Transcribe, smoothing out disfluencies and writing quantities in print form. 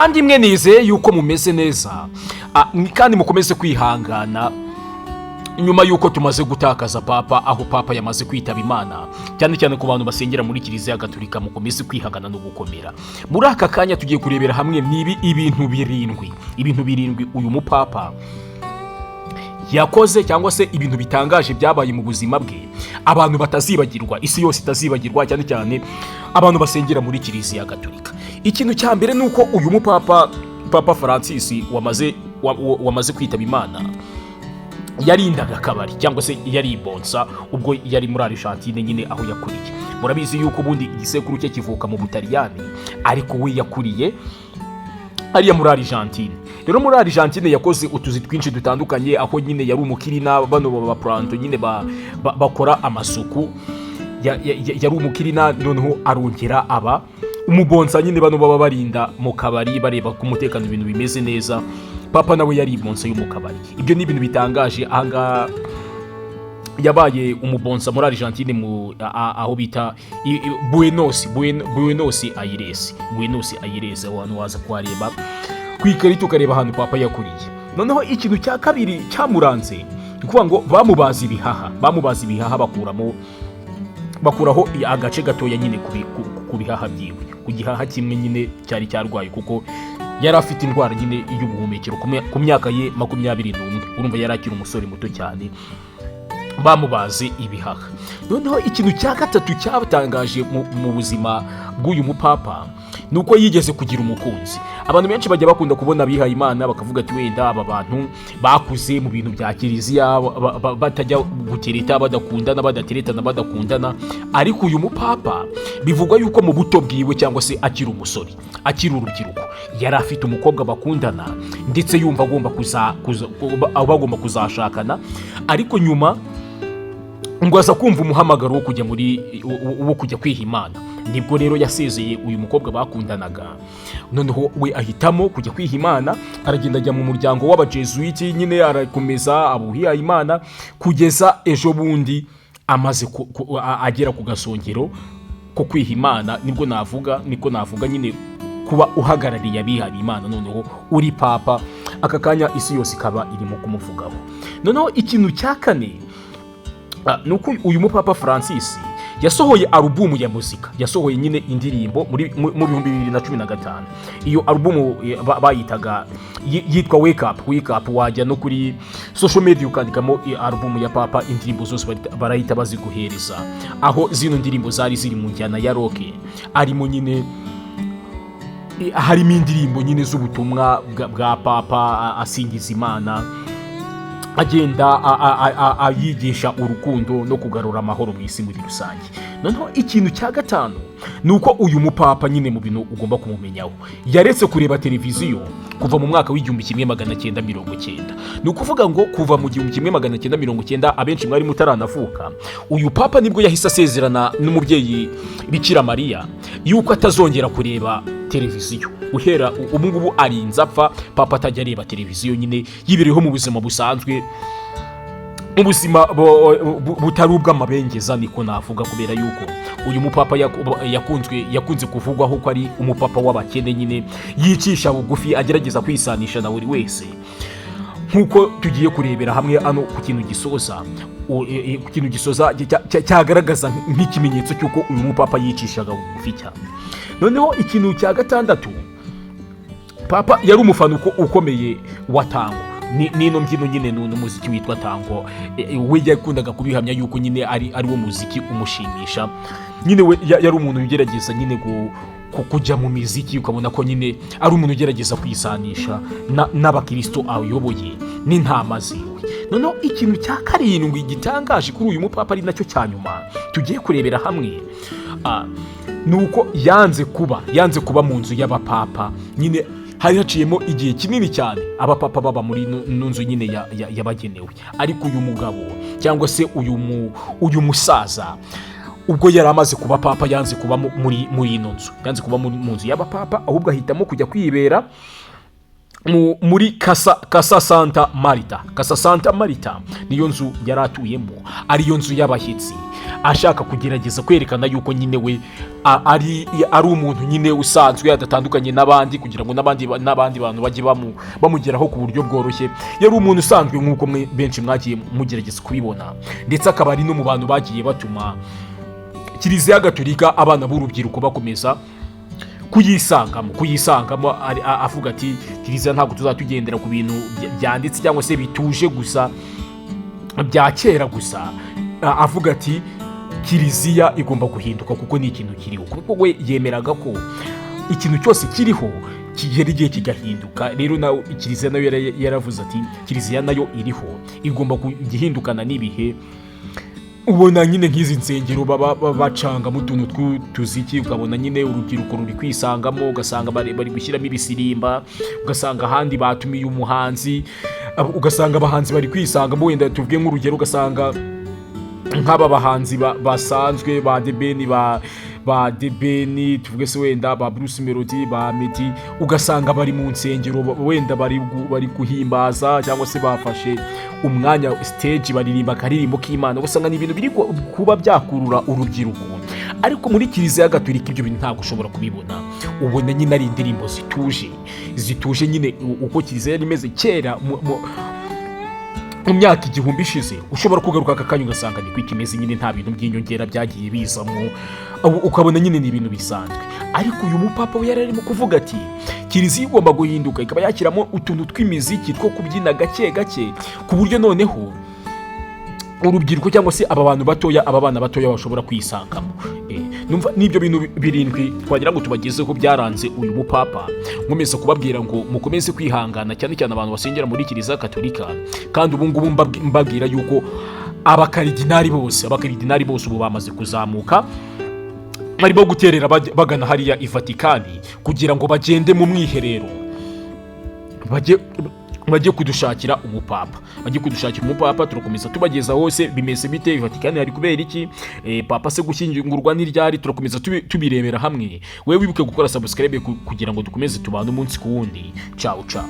Kandi mwe nizeye yuko mumeze neza, kandi mukomeze kwihangana nyuma y'uko tumaze gutakaza Papa, aho Papa yamaze kwitaba Imana. Cyane cyane ku bantu basengera muri Kiliziya Gatolika, mukomeze kwihangana no gukomera. Muri aka kanya tugiye kurebera hamwe nibi ibintu birindwi, ibintu birindwi uyu mupapa yakoze, cyangwa se ibintu bitangaje byabaye mu buzima bwe abantu batazibagirwa, isi yose itazibagirwa, cyane cyane abantu basengera muri Kiliziya Gatolika. Ikintu cya mbere ni uko uyu mupapa, Papa Francis wamaze kwitaba Imana, yarindaga akabari cyangwa se yari bouncer ubwo yari muri Argentine nyine aho yakuriye. Murabizi yuko ubundi igisekuru cye kivuka mu Butaliyani, ariko we yakuriye ariya muri Argentine. Rero muri Argentine yakoze utuzi twinshi dutandukanye, aho nyine yari umucleaner, bano baba planto nyine bakora amasuku. Yari umucleaner, noneho arongera aba umubouncer nyine, bano baba barinda mu kabari, bareba ko umutekano, ibintu bimeze neza. Papa nawe yari bouncer yo mu kabari. Ibyo ni ibintu bitangaje. Ahangaha yabaye umubouncer muri Argentine mu aho bita Buenos Aires, Buenos Aires. Aho hantu waza kuhareba ku ikarita, ukareba ahantu Papa yakuriye. Noneho ikintu cya kabiri cyamuranze ni ukuvuga ngo bamubaza ibihaha, bamubaza ibihaha, bakuramo, bakuraho agace gatoya nyine ku bihaha byiwe, ku gihaha kimwe nyine cyari cyarwaye, kuko yari afite indwara nyine y'ubuhumekero ku myaka ye 21. Urumva yari akiri umusore muto cyane, bamubaze ibihaha. Noneho ikintu cya gatatu cyatangaje mu buzima bw'uyu mupapa ni uko yigeze kugira umukunzi. Abantu benshi bajya bakunda kubona abihaye Imana bakavuga ati: "Wenda aba bantu bakuze mu bintu bya kiliziya batajya gutereta, badakundana, badateretana, badakundana." Ariko uyu mupapa bivugwa yuko mu buto bwiwe, cyangwa se akiri umusore, akiri urubyiruko, yari afite umukobwa bakundana, ndetse yumva agomba bagomba kuzashakana. Ariko nyuma ngo aza kumva umuhamagaro wo kujya kwiha Imana. Nibwo rero yasezeye uyu mukobwa bakundanaga, noneho we ahitamo kujya kwiha Imana. Aragenda ajya mu muryango w'Abajesuiti nyine, arakomeza abuhiha Imana kugeza ejo bundi amaze agera ku gasongero ko kwiha Imana. Nibwo navuga, niko navuga nyine, kuba uhagarariye abihaye Imana, noneho uri Papa, aka kanya isi yose ikaba irimo kumuvugaho. Noneho ikintu cya kane ni uko uyu mupapa Francis yasohoye alubumu ya muzika, yasohoye nyine indirimbo mu 2015. Iyo alubumu bayitaga yitwa Wake Up, Wake Up. Wajya no kuri social media ukandikamo alubumu ya Papa, indirimbo zose barahita baziguhereza, aho zino ndirimbo zari ziri mu njyana ya rock, arimo nyine harimo indirimbo nyine z'ubutumwa bwa Papa, asingiza Imana, agenda ayigisha urukundo no kugarura amahoro mu isi muri rusange. Noneho ikintu cya gatanu ni uko uyu mupapa nyine, mu bintu ugomba kumumenyaho, yaretse kureba televiziyo kuva mu mwaka w'1990. Ni ukuvuga ngo kuva mu 1990, abenshi mwari mutaranavuka, uyu papa nibwo yahise asezerana n'umubyeyi Bikira Mariya yuko atazongera kureba televiziyo. Guhera ubu ngubu arinze apfa, Papa atajya areba televiziyo nyine, yibereho mu buzima busanzwe, ubuzima butari ubw'amabengeza, niko navuga, kubera yuko uyu mupapa yakunze kuvugwaho ko ari umupapa w'abakene nyine, yicisha bugufi, agerageza kwisanisha na buri wese, nk'uko tugiye kurebera hamwe hano ku kintu gisoza ku kintu gisoza cyagaragaza nk'ikimenyetso cy'uko uyu mupapa yicishaga bugufi cyane. Noneho ikintu cya gatandatu, Papa yari umufana ukomeye wa tango. N'ino mbyino nyine ni umuziki witwa tango. We yakundaga kubihamya yuko nyine ari wo muziki umushimisha nyine. We yari umuntu ugerageza nyine kujya mu miziki, ukabona ko nyine ari umuntu ugerageza kwisanisha n'abakirisito ayoboye n'intama ziwe. Noneho ikintu cya karindwi gitangaje kuri uyu mupapa, ari nacyo cya nyuma tugiye kurebera hamwe, ni uko yanze kuba mu nzu y'abapapa nyine. Hari haciyemo igihe kinini cyane abapapa baba muri ino nzu nyine yabagenewe, ariko uyu mugabo cyangwa se uyu musaza, ubwo yari amaze kuba papa, yanze kuba muri ino nzu, yanze kuba mu nzu y'abapapa, ahubwo ahitamo kujya kwibera muri Casa Santa Marta. Casa Santa Marta niyo nzu yari atuyemo, ariyo nzu y'abashyitsi, ashaka kugerageza kwerekana yuko nyine we ari umuntu nyine usanzwe, adatandukanye n'abandi, kugira ngo n'abandi bantu bajye bamugeraho ku buryo bworoshye. Yari umuntu usanzwe nk'uko mwe benshi mwagiye mugerageza kubibona, ndetse akaba ari no mu bantu bagiye batuma Kiliziya Gatolika, abana b'urubyiruko bakomeza kuyisangamo. Avuga ati: "Kiliziya ntabwo tuzatugendera ku bintu byanditse cyangwa se bituje gusa bya kera gusa." Avuga ati: "Kiliziya igomba guhinduka kuko ni ikintu kiriho," kuko we yemeraga ko ikintu cyose kiriho kigera igihe kigahinduka. Rero nawe kiliziya nayo yaravuze ati: "Kiliziya nayo iriho, igomba kujya n'ibihe." Ubona nyine nk'izi nsengero baba bacangamo utuntu tw'utuziki, ukabona nyine urubyiruko ruri kwisangamo, ugasanga bari gushyiramo ibisirimba, ugasanga ahandi batumiye umuhanzi, ugasanga abahanzi bari kwisangamo. Wenda tuvuge nk'urugero, ugasanga nk'aba bahanzi basanzwe ba The Ben, ba The Ben, tuvuge se wenda ba Bruce Melody, ba Meddy, ugasanga bari mu nsengero, wenda bari guhimbaza cyangwa se bafashe umwanya stage baririmba akaririmbo k'Imana, ugasanga ni ibintu biri kuba byakurura urubyiruko. Ariko muri Kiliziya Gatolika ibyo bintu ntabwo ushobora kubibona. Ubona nyine ari indirimbo zituje, zituje nyine, uko kiliziya yari imeze kera mu myaka 1000 ishize. Ushobora kugaruka aka kanya ugasanga niko ikimeze nyine, nta bintu by'inyongera byagiye bizamo, ukabona nyine ni ibintu bisanzwe. Ariko uyu mupapa we yari arimo kuvuga ati: "Kiliziya igomba guhinduka, ikaba yakiramo utuntu tw'imiziki two kubyina gake gake, ku buryo noneho urubyiruko cyangwa se aba bantu batoya, aba bana batoya bashobora kwisangamo." Numva n'ibyo bintu birindwi twagira ngo tubagezeho byaranze uyu mupapa. Nkomeza kubabwira ngo mukomeze kwihangana, cyane cyane abantu basengera muri Kiliziya Katolika. Kandi ubu ngubu mbabwira yuko abakaridinari bose ubu bamaze kuzamuka, barimo guterera bagana hariya i Vatikani kugira ngo bagende mu mwiherero, bajye kudushakira umupapa, bajye kudushakira umupapa. Turakomeza tubageza hose bimeze bite, Vatikani hari kubera iki, papa se gushyingurwa n'iryari, turakomeza tubirebera hamwe. Wewe wibuke gukora subscribe kugira ngo dukomeze tubane umunsi ku wundi. Ciao ciao.